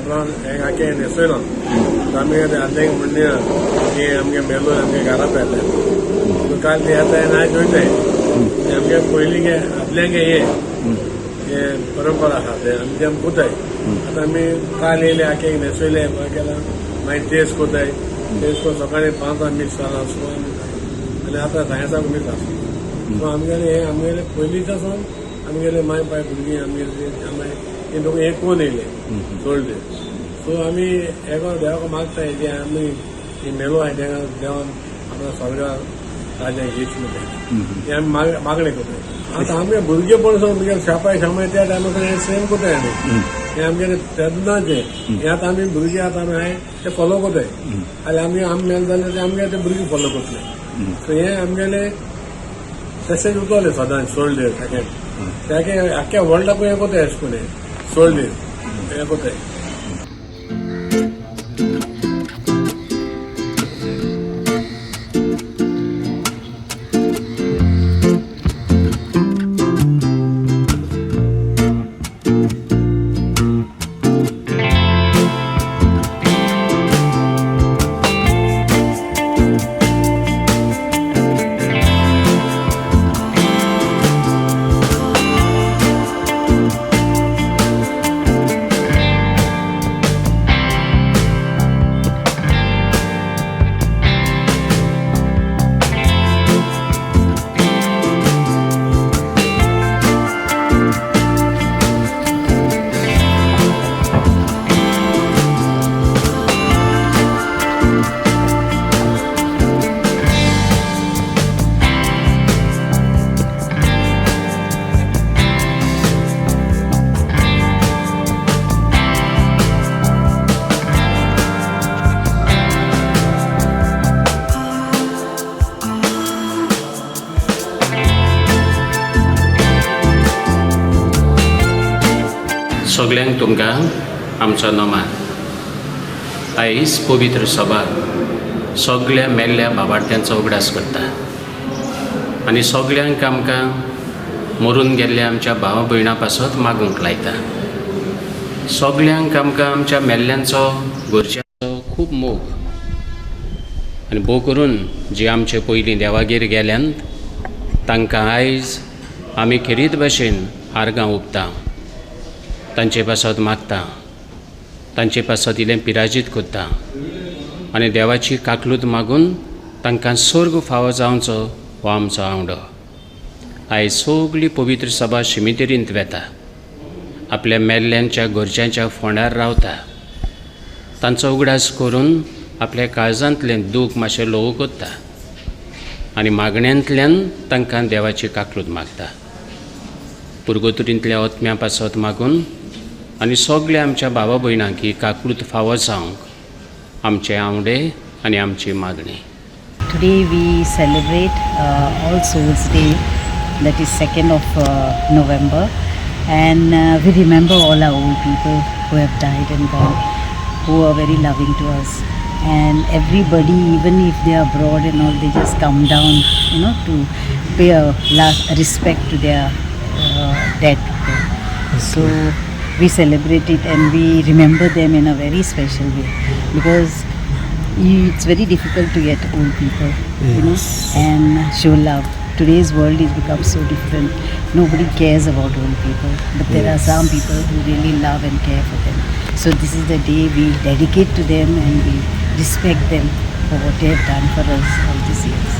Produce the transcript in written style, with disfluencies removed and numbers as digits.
उपरांत हें आख्खें न्हेसयलां. आमी आदलें म्हणणें की आमगे मेलो आमगे घरा पेरले काल ते येताय आयज वयताय. आमगे पयलीं गे आदल्यांगे हे हे परंपरा आसा ते आमी ते आमी कोताय. आतां आमी काल येयले आख्खे न्हेसयले केलां, मागीर तेज कोताय. तेज करून सकाळी 5 मीस जालां, 6 आनी आतां सायन्साक मीस आसा. सो आमगेले हे आमगेले पयलींच्या सावन आमगेले माय पाय भुरगीं आमगेले हे लोक हे कोण येयले सोडले. सो आमी एका देवाक मागताय जे आमी ही मेलो आहाय तेका देवान आपल्या स्वर्गा राजा घेच म्हणटाय हे आमी मागणें करताय. आतां आमगे भुरगेपण सावन आमगे शापाय शामाय त्या टायमार सावन हे सेम करताय आमी. हे आमगेले तेन्नाचे हे आतां आमी भुरगीं आतां आमी हांवें ते फॉलो करताय आनी आमी आमी मेल जाल्यार ते आमगे ते भुरगीं फॉलो करतले. सो हे आमगेले तशेंच उरतले सदांच सोल्डर ताके ताके आख्ख्या वर्ल्डाकूय हें कोताय अशें करून सोल्डर हें कोताय. सगल्यांक तुमकां आमचो नमान. आयज पवित्र सभा सगल्या मेल्ल्या बाबार्थ्यांचो उगडास करता आनी सगल्यांक आमकां मरून गेल्ल्या आमच्या भाव भयणां पासत मागूंक लायता. सगल्यांक आमकां आमच्या मेल्ल्यांचो घरच्यांचो खूब मोग आनी भोव करून जी आमचे पयलीं देवागेर गेल्यान तांकां आयज आमी खेरीत भशेन आर्गां ओंपता, तांचे पासत मागता, तांचे पासत इल्लें पिराजीत करता आनी देवाची काकलूत मागून तांकां स्वर्ग फावो जावचो हो आमचो आवडो. आयज सगली पवित्र सभा शिमितेरींत वेता, आपल्या मेल्ल्यांच्या घरच्यांच्या फोंडार रावता, तांचो उगडास करून आपल्या काळजांतलें दूख मातशें ल्हवू करता आनी मागण्यांतल्यान तांकां देवाची काकलूत मागता. पुर्गोतुरींतल्या ओतम्या पासत मागून आनी सगल्या आमच्या भावा भयणांक ही काकूत फावो जावंक आमचे आवडे आनी आमची मागणी. Today we celebrate All Souls Day, that is 2nd of November, and we remember all our old people who have died and gone, who are very loving to us. And everybody, even if they are abroad and all, they just come down, you know, to pay a last respect to their dead people. So we celebrate it and we remember them in a very special way, because it's very difficult to get old people, you know, and show love. Today's world has become so different. Nobody cares about old people, but there are some people who really love and care for them. So this is the day we dedicate to them and we respect them for what they have done for us all these years.